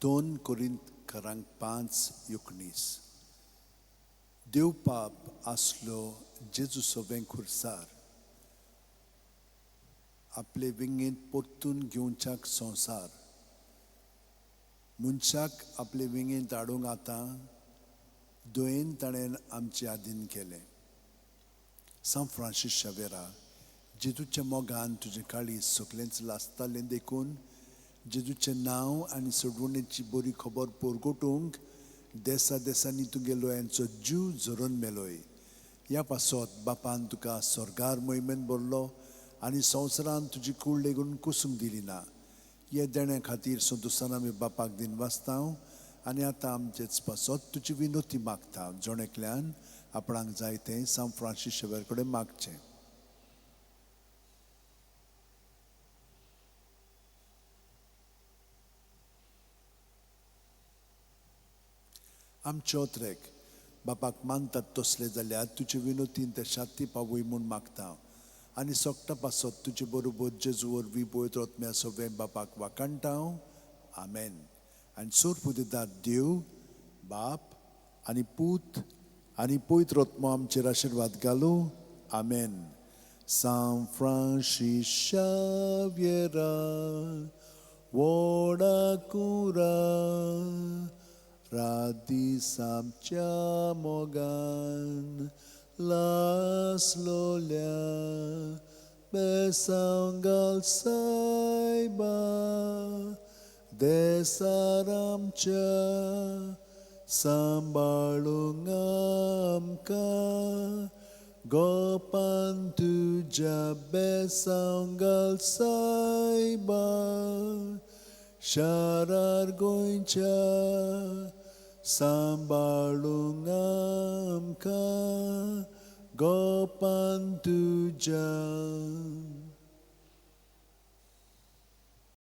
2 कोरिंतकारांक 5:19. देव पाप आसलो जेजू सवें खुर्सार, आपले विंगेंत परतून घेवच्याक संवसार. मनशाक आपले विंगेंत हाडूंक आतां दयेन ताणें आमचे आदीन केलें. सांत फ्रांसीस शावेरा, जेजूच्या मोगान तुजें काळीज सगळेंच लासतालें देखून जेजूचें नांव आनी सोडवणेची बरी खबर परगटूंक देसा देसांनी तुगेलो यांचो जीव झरोवन मेलोय. ह्या पासत बापान तुका स्वर्गार मोहिमेन भरलो आनी संवसारान तुजी कूड लेगून कुसूंक दिली ना. हे देण्या खातीर संतोसान आमी बापाक दिन वाचता आनी आतां आमचेच पासत तुजी विनोती मागता. जण एकल्यान आपणाक जाय तें सांत फ्रांसीस शेवर कडेन मागचें. आमचे ओत्रेक बापाक मानतात तसले जाल्यार तुजे विनोतीन ते शाती पावय म्हूण मागता आनी सोगटा पासत तुजे बरोबर जेजू वरवीं पवित्र आत्म्या सगळें बापाक वाखाणटा. आमेन. आनी सोरपुदेदार देव बाप आनी पूत आनी पवित्र आत्मो आमचेर आशिर्वाद घालूं. आमेन. सांत फ्रांसीस शाव्येरा व्हडा कुरा रात दीस आमच्या मोगान लासलोल्या बेसांव घाल सायबा देसार आमच्या सांबाळूंक आमकां गोपान तुज्या बेसांव घाल सायबा शारार गोंयच्या सांबाळूंक आमकां गोपान तुज्या.